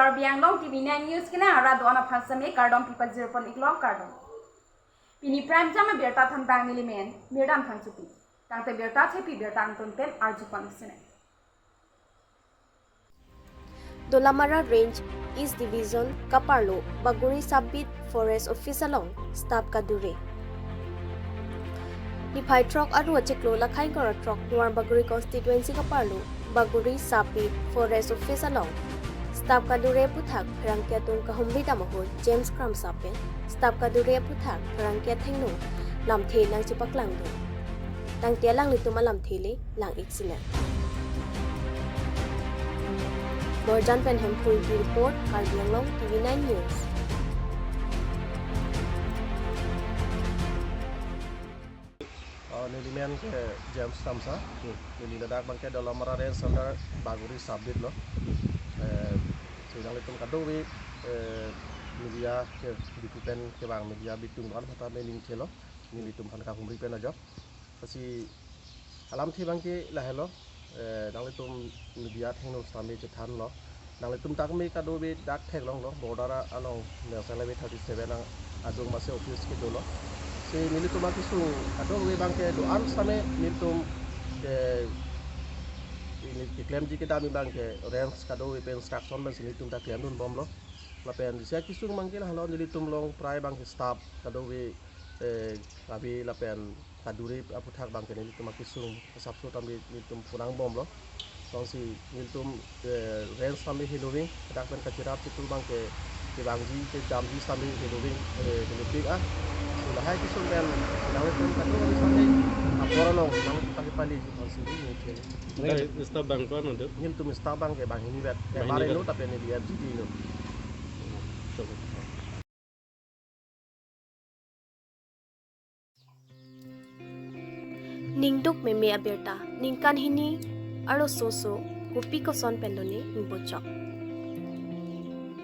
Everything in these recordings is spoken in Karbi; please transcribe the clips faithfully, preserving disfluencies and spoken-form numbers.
Karbi Anglong T V nine News kena arat do-an aphan seme kardom pi pajir pon iklo, kardom. Pini prime time abirta thanbang neli men Mirdam Phangchopi. Tangte birta thepi birta angton pen arju pon sene. Dolamara Range East Division kaparlo Bagori Sub-Beat Forest Office along staff kadure. Niphai throk aru achiklo lakhai ingkoi ra throk Duar Bagori Constituency kaparlo Bagori Sub-Beat Forest Office along staff kadure aphuthak pherangke atum kahumri dam ahut James Kramsa pen staff kadure aphuthak pherangke athengno lamthe nangchepaklangdun. Tangte alanglitum alamthe le lang-ik sina. Borjan pen Hemphu Ingti report, Karbi Anglong T V nine News. Oh, neli men ke James Kramsa. Neli ladak abang ke Dolamara Range under Bagori Sub-Beat lo. Eh, si nanglitum kadokave, eh, media ke bipu pen kevang media bitung do-an aphanta me ningthelo. Nelitum aphan kahumri pen ajok. Lasi alamthe abang ke lahelo, eh, nanglitum media athengno sitame chethanlo. Nanglitum dak me kadokave dak theklonglo, border along National Highway thirty-seven ang adung masi office kedolo. Si nelitum akesung kadokave abang ke do-an sitame nelitum, eh, ini keklemji kedam abang ke range kadokave pen instruction pen si nelitum ta klemdunbomlo. Lapen si akesung abang ke lahelo, nelitum along prai abang ke staff kadokave, eh, ave lapen kadure aphuthak abang ke nelitum akesung asapso tame nelitum phonangbomlo. Lasi nelitum, eh, range sitame heloving, dak pen kacherap chitu abang ke kevangji kedamji sitame heloving, eh, helopik ah. Si lahai kesung pen nanglitum kadokave sitame apor along nangpakipali, lasi nelitum. Nang staff abang ko-an do? Nelitum staff abang ke banghini vet. Banghini vet. F R A no, tapi neli F G D no. Ningduk meme abirta, ningkan hini arloso oso kopi koson pen lone ingbochok.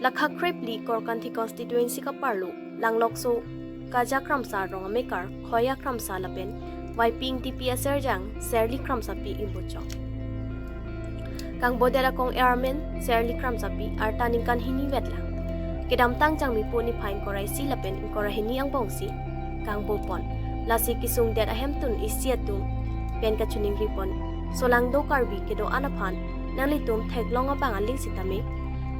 Lakha krepli Korkanthi Constituency kaparlo Langlokso Kaja Kramsa arong amekar Khoya Kramsa lapen Vaipi Ingtipi aserjang Serli Kramsapi ingbochok. Kangbodet akong-er amen Serli Kramsapi arta ningkan hini vetlang. Kedamtang Jangmipo niphai ingkoi ra isi lapen ingkoi ra hini angbongsi kangbopon. Lasi kesungdet ahemtun isi atum pen kachiningripon. Solangdo Karbi kedo-an aphan nanglitum theklong abang aling sitame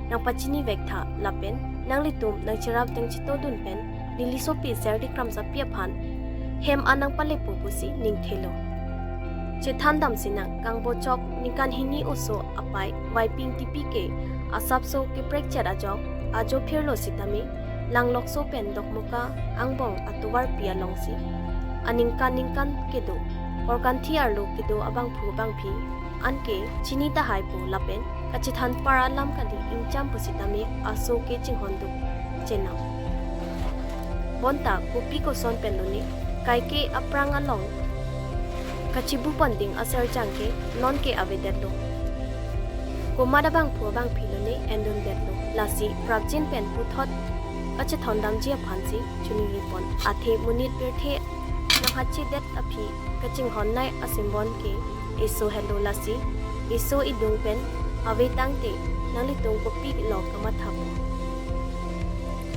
nangpachini vektha lapen nanglitum nangcherap nangchetodun pen neli sopi Serli Kramsapi aphan hem an nangpalepo pusi ningthelo. Chethandam sinang, kangbochok ningkan hini oso apei Vaipi Ingtipi ke asapso keprekchet ajok ajo phirlo sitame Langlokso pen Dokmoka angbong atovarpi alongsi aningkan ningkan kedo Korkanthi arlo kedo abangphu abangphi anke chini tahaipo lapen kachethan par alam kali ingcham pusitame aso ke chinghonduk chenam. Bonta kopi koson pen lone kaike aphrang along kachibu ponding aserjang ke non ke avedetlo. Komat abangphu abangphi lone endundetlo. Lasi prapjin pen puthot kachethondamji aphansi chiningripon. Athe monit pirthe nanghachedet aphi kachinghonnei asimbon ke eso helo, lasi eso idung pen ave tangte nanglitum kopilo kamathapo.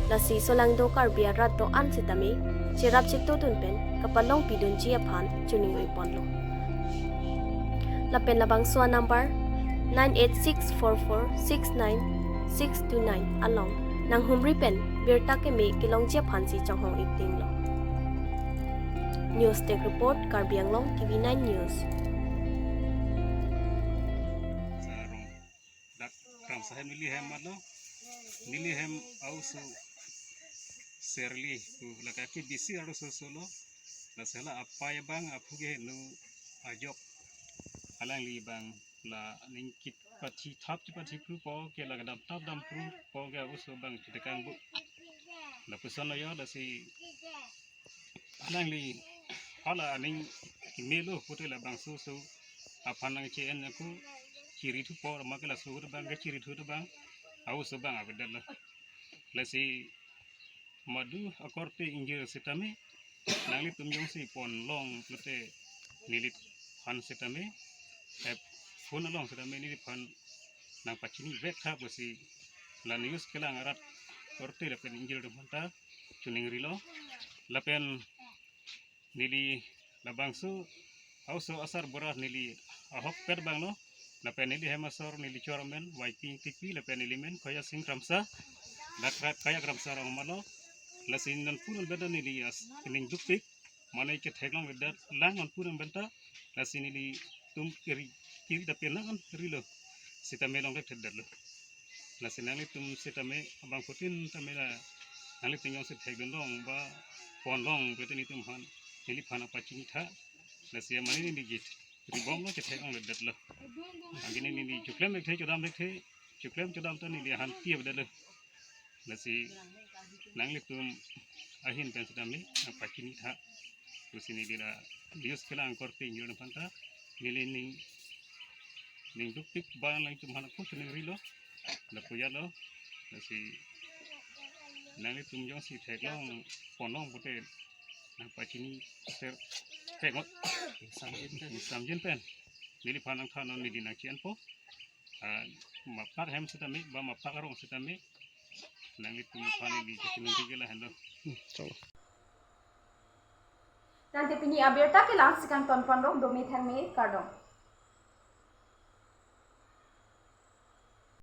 Lasi solangdo Karbi arat do-an sitame cherap chetodun pen kapalongpidunji aphan chiningripon lo. Lapen labangso anumber nine eight six four four six nine six two nine along nanghumri pen birta keme kelongji aphansi chonghong-ik dinglo. News Desk Report, Karbi Anglong T V nine News. Sarong dak Kramsa hem neli hem matlo, neli hem a-oso Serli pu lake bisi arloso oso lo. Lasi la apei abang aphu ke nu ajok, alangli abang la ningkit pathi thap chepathi phrupo ke la kedam thap dam phrupo ke a-oso abang chitekang bu. Lapuson lo yo, lasi alangli hala aning kimelo pute labangso oso aphan nangche-en ako chiri thupo, ma ke laso abang ke chiri thu abang a-oso abang avedetlo. Lasi madu akorte ingjir sitame nanglitum jongsi ponlong pute neliphan sitame, eh, phone along sitame neliphan nangpachini vektha pusi la news kelang arat korte lapen ingjir atum aphanta choningrilo. Lapen neli labangso hauso asar bura neli ahokpet abanglo. Lapen neli hem asor neli chor amen Waiping Tipi lapen neli men Khoya Sing Kramsa. Dak Kayak Kramsa arong malo. Lasi non pun non benda neli as ining dukpik mane ketheklongledet lang non pun non benda. Lasi nelitum kiri kiri tapi nang an rilo. Sitame longlethedetlo. Lasi nanglitum sitame abangphutin tame la nanglitum jongsi thekdunlong ba ponlong pute nelitum aphan neliphan nangpachinitha. Lasi mane neli jit ribomlo ketheklongledetlo. Anke neli choklem lekthe chodam lekthe, choklem chodam ta neli aphan tiapdetlo. Lasi nanglitum ahin pen sitame nangpachinitha. Pusi neli la news kelang korte ingjir atum aphanta neli ning ning dukpik ba nangtum aphan ako choningrilo. Lapu jalo. Lasi nanglitum jongsi theklong ponlong pute nangpachini ser thekngot. Samjin pen. Samjin pen. Neliphan nangthan non neli nangchianpo. Ah, mapak hem sitame ba mapak arong sitame nanglitum aphan neli kachiningri ke lahenlo. Hmm, chalo. Tangte pini abirta kelang si kangton ponrong, domi thangme kardom.